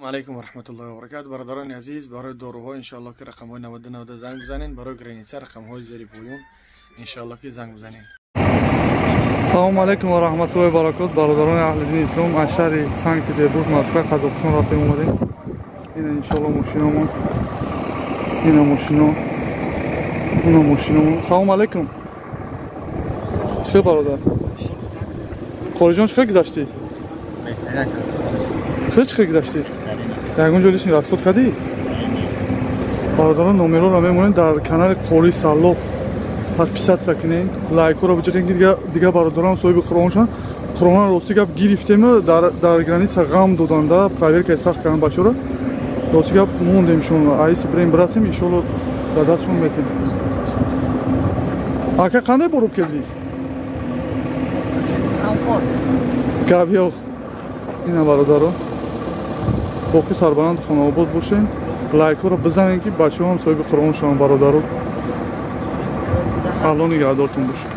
Алейкум ва раҳматуллоҳи ва баракату. Бародарони азиз, барои доруҳо иншоаллоҳ ки рақамҳои 90 90 занг бизанед, барои граница рақамҳои зери поён иншоаллоҳ ки занг бизанед. Салому алейкум ва раҳматуллоҳи баракот, бародарони аҳли дини ислом. Аз шаҳри Санкт Петербург, Москва, Қазоқистон рафтем, омадем. Ина, иншоалло, мошиномон, ина мошино, ина мошиномон. Салому алейкум, чӣ бародар Қориҷон, чӣ хел гузаштӣ? Хел чӣ хел гузаштӣ? Ягон ҷо лишний расход кардӣ? Бародарон, номерҳоро мемонем дар канали Қори Салло, подписаться кунем, лайкҳоро биҷиқем, ки дигар бародарам соҳиби Қуръон шанд. Қуръонро, рости гап, гирифтем, дар граница ғам доданда, проверкаи сахт кардан бачаҳоро. Рости гап, мондемшон, аиси бирем, бирасем, иншоалло, дар дастшон метем. Ака, қандай боруб келдиз? Гап ёқ. Ина, бародаро, боқӣ сарбаланд, хонаобод бошем. Лайкҳоро бизанем, ки бачаҳоам соҳиби Қуръон шаванд. Бародаро, Алло нигаҳдортон бошад.